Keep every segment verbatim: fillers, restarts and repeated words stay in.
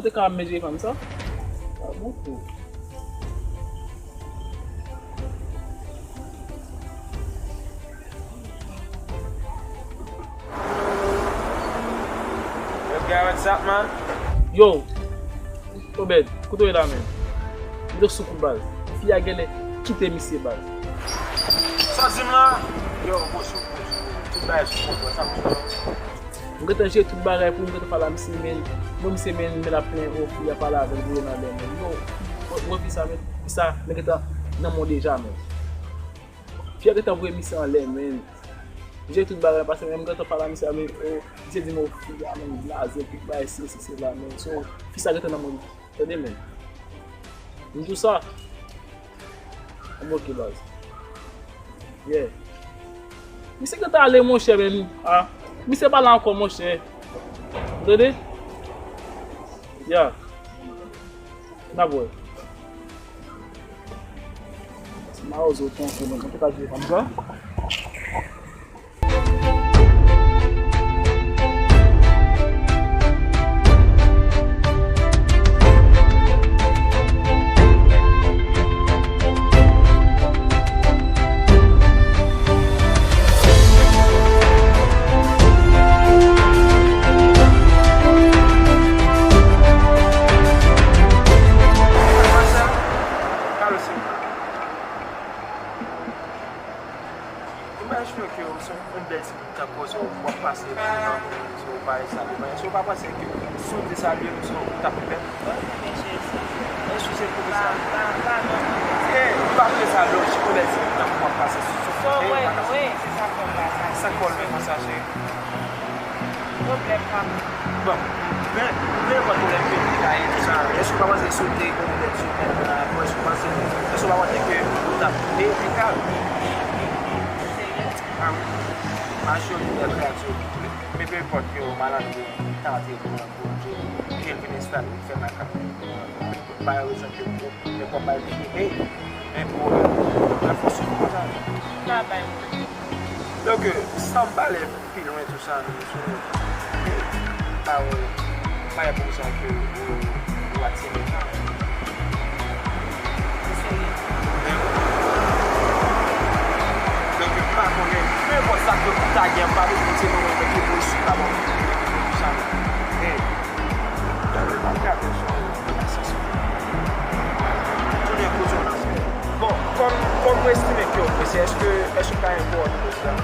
Te ka mezire fanm sa? A bon tou. Yo, Obed, kote w ye la menm? M te sou kou baz. Fi a genlè kite misye baz. Sa w di m la? Yo, gwo sou, gwo sou, tout bagay sou kontwòl, sa m di w la. M gentan jere tout bagay pou m gentan pale a misye, men, bon, misye, men, men l ap plenyen, o, fi a pale avè l, voye l anlè, men. Yo, wè fi sa, men, fi sa, men gentan nan mwen deja, men. Fi a gentan voye misye anlè, men. M jere tout bagay, pase, men, m gentan pale a misye, men, o, misye di m, o, fi a, men, blaze, tout bagay, si, si, si, la, men. So, fi sa gentan nan mwen, tande, men. M di w sa. Bon, ok, baz. Yeah. Misye gentan ale, monchè, men, ah. Misye pa la ankò, monchè. Ou tande? Yeah. N ap wè. Se mawozo tankou, men, mwen te ka jwe kòmsa. Imajine ke w se yon bèl ti moun tankou w, w ap pase pou yon moun, w pa salye, men èske w pa panse ke si w te salye m, w t ap pi bèl? Eskize m pou sa. E, m pa vle sa lojik, yon bèl ti moun tankou w ap pase sou, sou kote, w pa ka. Sa k fè w menm konsa, cheri? Pwoblèm pa m. Bon, men, men pa pwoblèm ke li la ye, tout sa. Èske w pa panse si w te gen yon bèl ti moun la, bon, èske w panse, èske w pa panse ke ou t ap pi bèl? Serye? A wi. Majorite gradye. Men pe enpòt yo malad ou ta te pran Bondye, ke l vin enstale, vin fè makak. Bay rezon ke ou, men kòm bay pye, hey, men pwoblèm, pwoblèm fòs ou konsa. Pa bay mwen. Donk, san m pale pi lwen tou sa, nou sou, pa wè, pa wè pou sa ke ou, ou atire sa. Ou serye? Donk, m pa konnen, men bon, sa ke ou ta gen, m pa bezwen se mwen menm ki pou sou la, bon, sa, men, Gade, pa gade sa, sa, sa. Tounen kote w nan se. Bon, kòm, kòm mwen estime ke w prese, èske, èske w ka envòlve sa? M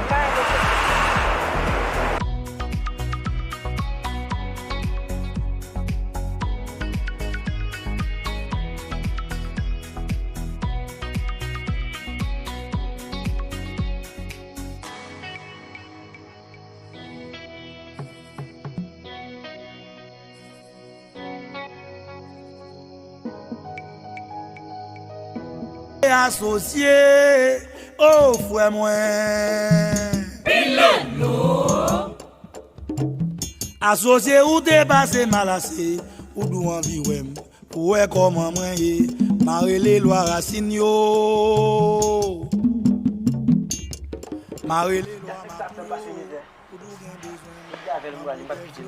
pa envòlve. Asosye, o frè mwen. Asosye, ou te pase mal ase, ou dou anvi wè m. Pou wè kòman mwen ye, m a rele lwa rasin yo. M a rele lwa maten.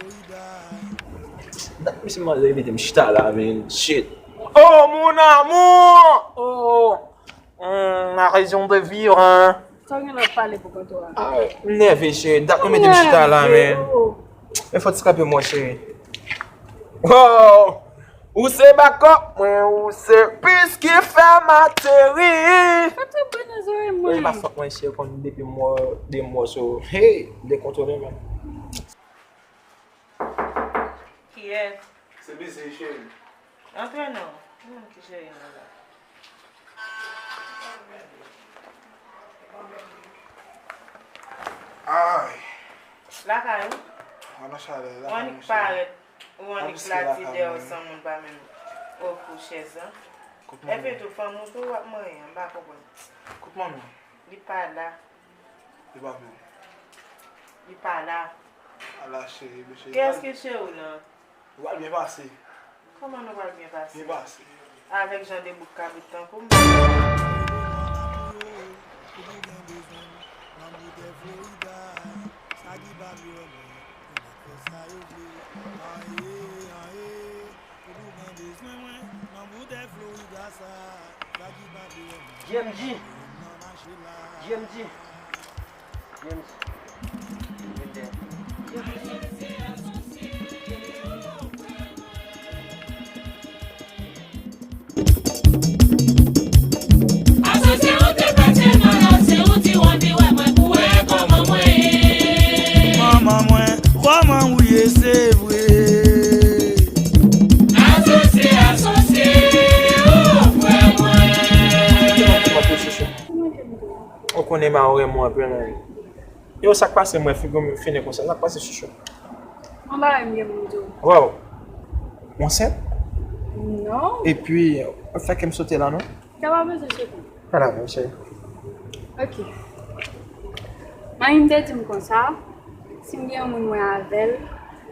Dat misye mande mete m chita la, men. Shit. Oh, mon amour! Oh, hmm, la raison de vivre, hein. Sa w gen lòt pale pou kontou a? Ah, m nève, cheri. Dat nou mete m chita la, men. Men fò ti kanpe, mon cheri. Oh! Ou se bakòp mwen, ou se pis ki fè m ateri. Sa te bon nan zòrèy mwen. E pa fòt mwen, cheri, konn depi m wè de mòso. Hey, dekontwole menm. Kiyès? Se Bizi, cheri. Antre non. Ki moun ki cheri nou la? Ay. Lakay ou? Mwen nan chalè, lakay mwen, cheri. Ou annik parèt, ou annik lati dèyè w san moun pa menm ofri w chèz lan. Epi tou, fanm ou tou w ap manyen, m pa konprann. Kout manman. Li pa la. Li pa vle. Li pa la. Ala cheri, mesye. Kiyès ki cheri w lan? Nou pral byen pase. Kòman nou pral byen pase? Byen pase. Avèk jan de bout kabrit tankou m? G M G. G M G. G M G. Vin dèyè. Asosye ou te pase nan lòt, se ou ti wonn pi wè mwen pou wè kòman mwen ye. Manman mwen, kòman ou ye, se vre. Asosye, asosye, o frè mwen. Ou konnen ma ou renmen mwen anpil, non. Yo, sa k pase, mwen figi m fini konsa. Sa k pase, chouchou? Yon bagay m gen pou m di w. Waw. Ou ansent? Non. Epi, w fè kè m sote la, non? Sa pa bezwen sote. Pa la, mon cheri. Ok. Manmi m te di m konsa, si m gen yon moun mwen avè l,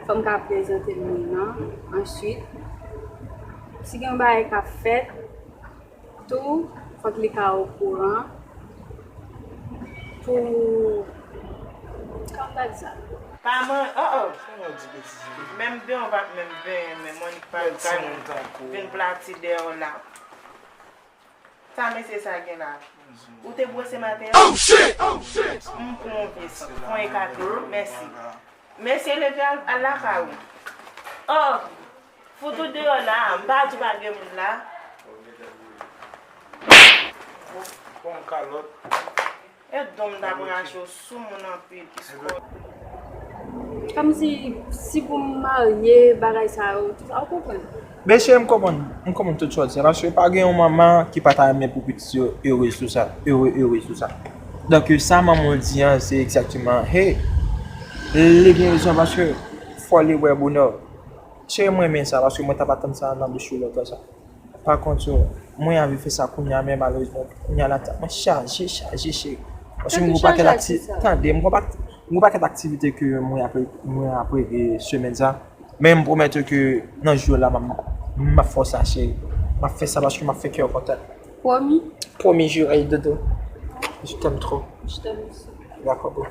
fò m ka prezante l moun nan. Answit, si gen yon bagay k ap fèt, tou, fòk li ka okouran pou, kòman ta di sa? Pa man, oh, oh. Menm ben, w pa t menm ben, men Monik pa t ka vin plati dèyè w la. Sa mesye sa gen la? Ou te bwose maten an? Oh, shit! Oh, shit! M pran yon vye san, pran yon kato, mèsi. Mesye, leve al, al lakay ou. Oh! Fout ou deyò la, m pa di pa gen moun la. Bon, kalòt. E don m t ap rache w sou moun anpil, piskò. Kòmsi, si pou m marye, bagay sa yo, tout sa, ou konprann? Mesye, m konprann, m konprann tout sa w di a, paske pa gen yon manman ki pa ta renmen pou pitit yo ere sou sa, ere, ere sou sa. Donk, sa manman w di an, se egzakteman, hey, li gen rezon, paske fò li wè bonè w. Cheri, mwen renmen sa, paske mwen t ap atann sa nan bouch ou lontan sa. Pa kont, mwen anvi fè sa kounye a, men malerezman, kounye a la, tèt mwen chaje, chaje, cheri. Paske m gen yon pakèt akti-, tande, m gen yon pa-, m gen yon pakèt aktivite ke mwen ap, mwen ap regle semèn sa. Men m pwomèt ou ke nan jou la, m ap, m ap fè w sa, cheri. M ap fè sa paske m ap fè kè w kontan. Pwomi? Pwomi, jire, doudou. Je t'aime trop. Je t'aime aussi. Dakò, bro.